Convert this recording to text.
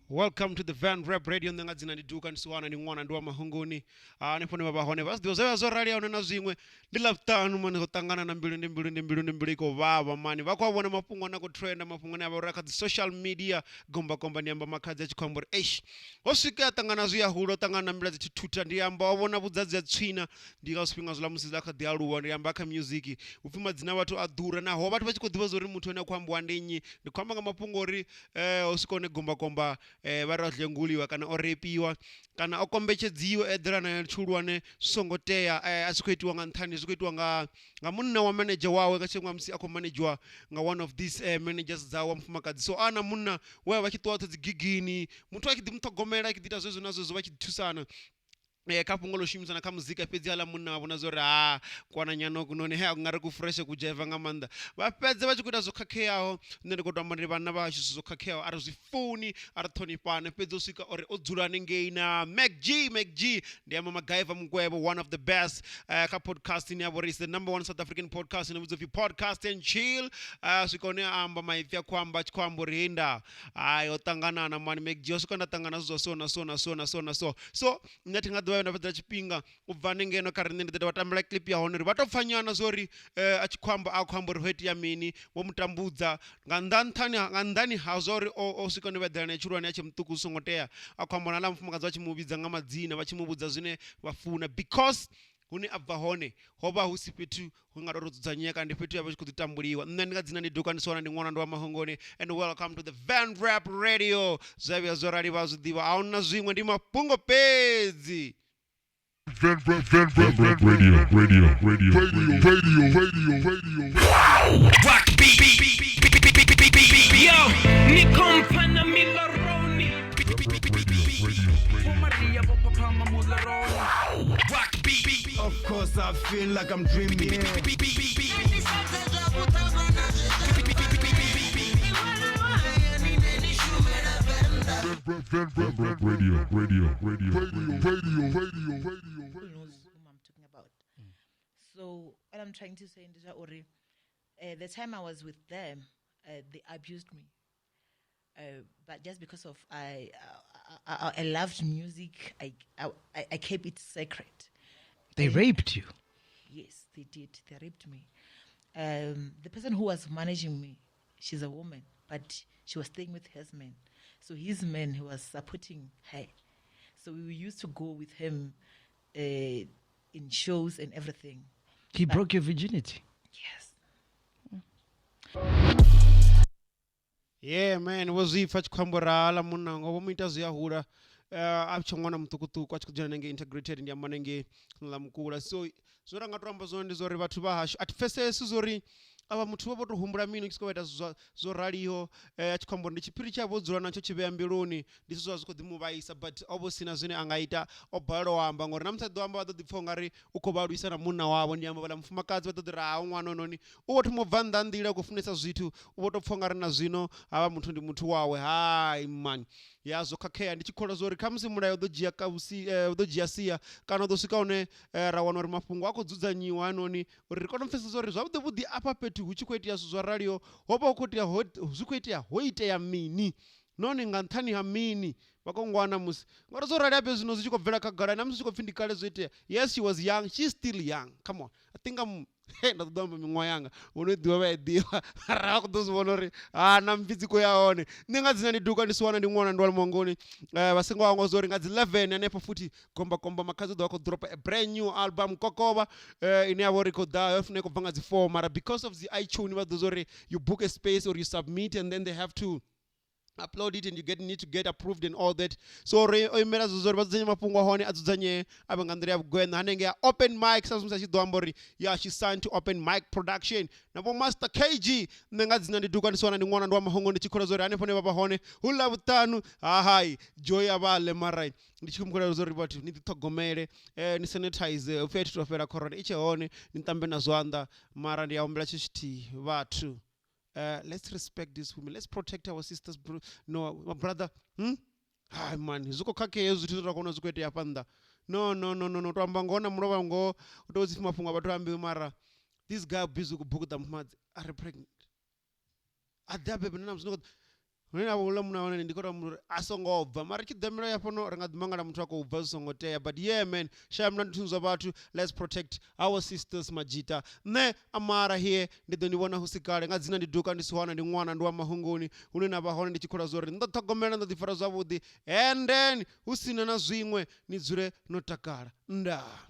Welcome to the Van Rap Radio. Nṋe nga dzina ndi Duka ndi Siwana, ndi ṅwana ndi wa Mahunguni. Hanefho hune vha vha hone vha zwi ḓivha zwe vha zwo rali ahuna na zwiṅwe. Ndi Ḽavhuṱanu mani ro ṱangana na mbilu ndi mbilu ndi mbilu ndi mbilu i khou vhavha mani. Vha khou a vhona mafhungo ane a khou trenda mafhungo ane a vha uri a kha dzi social media gombakomba ndi amba makhadzi a tshi khou amba uri eish ho swika a ṱangana zwi a hula o ṱangana na mbila dzi thutha ndi amba o vhona vhudzadzi ha tswina ndi nga zwifhinga zwiḽa musi a kha ḓi aluwa ndi amba kha music upfhi madzina a vhathu a ḓura naho vhathu vha tshi khou ḓivha zwa uri muthu ane a khou ambiwa ndi nnyi ndi khou amba nga mafhungo uri ho swika hune gombakomba vha ri o dlenguliwa kana o repiwa kana o kombetshedziwa eḓela na tshihulwane zwi songo tea a tshi khou itiwa nga nṱhani zwi khou itiwa nga nga munna wa manager wawe nga tshifhinga musi a khou manedzhiwa nga one of these managers dzawe wa mufumakadzi so a na munna we a vha tshi ṱuwa ṱho dzi gigini muthu a tshi ḓi muṱhogomela a tshi ḓi ita zwezwo na zwezwo vha tshi ḓi thusana kha fhungo ḽo shumisana kha muzika fhedzi haḽa munna wa vhona zwori ha kwananyana okunoni he nga ri ku fresh ku dzhaiva nga maanḓa vha fhedza vha tshi khou ita zwo khakheaho nṋe ndi khou to amba ndi vhanna vha hashu zwithu zwo khakheaho a ri zwi funi a ri ṱhonifhane fhedzi u swika uri o dzula hanengei na Mac G Mac G ndi amba MacGyver Mukwevho one of the best kha podcast ine ya vha uri is the number one South African podcast ine vhidzwa upfhi podcast and chill swika hune a amba maipfi a khou amba a tshi khou amba uri hei nda hai o ṱanganana mani Mac G o swika nda ṱangana zwithu zwa so na so na so na so na so so nṋe thi nga ḓuvha nda fhedza tshifhinga u bva hanengei kha riṋe ndi ḓo tou vha tambela clip ya hone uri vha tou pfha nyana zwa uri a tshi khou amba a khou amba uri ho itea mini vho mu tambudza nga nnḓa nṱhani nga nnḓani ha zwa uri o swika hune vha eḓela nae tshihulwane a tshe muṱuku zwi songo tea a khou amba na aḽa mufumakadzi vha tshi mu vhidza nga madzina vha tshi mu vhudza zwine vha funa because hune a bva hone ho vha hu si fhethu hu nga tou dzudzanyea kana ndi fhethu ya vha tshi khou ḓi tambuliwa nṋe ndi nga dzina ndi Duka ndi Siwana ndi ṅwana ndi wa Mahongoni and welcome to the Van Rap Radio zwa vhuya zwo rali vha zwi ḓivha a huna zwiṅwe ndi mafhungo fhedzi Van Rap, Van Rap, Van Rap Radio, Radio, Radio, Radio, Radio, Radio, Radio. Rock beat, beat, beat, beat, beat, beat, beat, beat, beat. Yo, ni kompana milaroni. Van Rap Radio, Radio, Radio. Maria Papa Mularoni. Rock beat, beat, beat, Of course, I feel like I'm dreaming. beat, beat, beat, beat. Van Rap, Van Rap Radio, Radio, Radio, Radio, Radio, Radio, Radio. Who knows whom I'm talking about. So what I'm trying to say ndi zwa uri the time I was with them, they abused me. But just because of I loved music, I kept it sacred. They raped you. Yes, they did. They raped me. The person who was managing me, she's a woman, but she was staying with his man. So his man, he was supporting her. So we used to go with him in shows and everything. He broke your virginity. Yes. Yeah man vho zwi pfa tshi khou amba uri haḽa munna wanga vho mu ita zwi a hula a tshe ṅwana muṱukuṱuku a tshi khou dzhena hanengei integrated ndi amba hanengei ḽa mukula so zwo ra nga to amba zwone ndi zwa uri vhathu vha hashu a thi pfesesi zwa uri avha muthu vha vho to humbula mini u tshi sokou vha ita zwithu zwo raliho a tshi khou amba uri ndi tshiphiri tshe a vha o dzula natsho tshi vhea mbiluni ndi zwithu zwa zwi khou ḓi mu vhaisa but o vha hu si na zwine a nga ita o balelwa u amba ngori na musi a ḓo amba vha ḓo ḓi pfha ungari u khou vha lwisa na munna wavho ndi amba vhaḽa mufumakadzi vha ḓo ḓi ri ha ṅwana noni u vho thoma u bva nnḓa ha nḓila u khou funesa zwithu u vho tou pfha ungari na zwino havha muthu ndi muthu wawe hai mani ya zwo khakhea ndi tshi kholwa zwa uri khamusi mulayo u ḓo dzhia kavhusi u ḓo dzhia sia kana u ḓo swika hune ra wana uri mafhungo a khou dzudzanyiwa hanoni uri ri kone u pfesesa uri zwavhuḓi vhuḓi afha fhethu hu tshi khou itea zwithu zwa raliho ho vha hu khou itea zwi khou itea ho itea mini nahone nga nṱhani ha mini vha khou ngwana musi ngori zwo rali habe zwino zwi tshi khou bvela khagala na musi zwi tshi khou pfhi ndi kale zwo itea yes she was young she is still young come on i think I'm Hey, nda ṱoḓa amba miṅwaha yanga vho no ḓivha vha i ḓivha ra khou ḓo zwi vhona uri ha na mpfi dzi khou ya hone nṋe nga dzina ndi duka ndi siwana ndi ṅwana ndi wa limongoni vha songo hangwa zwa uri nga dzi 11 hanefho futhi gomba komba makhadzi ḓo vha khou dropa a brand new album kokovha ine ya vha uri khou ḓa yo funa i khou bva nga dzi 4 mara because of dzi iTunes vha ḓo zwa uri you book a space or you submit and then they have to upload it and you get need to get approved and all that so ri o imela zwezwo uri vha dzudzanye mafhungo a hone a dzudzanyee a vhe nga nḓila ya vhugweṋa hanengei ya open mic sa musi a tshi ḓo amba uri ya she signed to open mic production na vho master kg nṋe nga dzina ndi duka ndi siwana ndi ṅwana ndi wa mahongo ndi tshi kholwa zwa uri hanefho hune vha vha hone hu ḽa vhuṱanu hahai joy a vha ḽe mara ndi tshi khou zwa uri vhathu ni ḓiṱhogomele ni sanitize upfhi a thi to fhela corona i tshe hone ni ṱambe na zwanḓa mara ndi a humbela tshithu tshithihi vhathu let's respect these women let's protect our sisters bro, no my brother Hai mani zwi khou khakhea hezwi zwithu zwe ra khou vhona zwi khou itea hafha nnḓa no no no no no to amba ngoho na mulovha ngoho u tou dzi mafhungo a vhathu ambiwe mara this guy busy ku bukuḓa mufumakadzi a re pregnant a ḓe a bebe na musi Hune na vhula munna hone ndi khou to amba uri a songo bva mara tshi ḓa milayo ya fhano ri nga ḓi mangala muthu a khou bva zwi songo tea but yeah man shaya mulandu thundu zwa vhathu let's protect our sisters majita nṋe amara here ndi ḓo ni vhona hu si kale nga dzina ndi duka ndi siwana ndi ṅwana ndi wa mahungoni hune na vha hone ndi tshi kholwa zwa uri ni ḓo ṱhogomela ni ḓo ḓifara zwavhuḓi and then hu sina na zwiṅwe ni dzule no takala ndaa.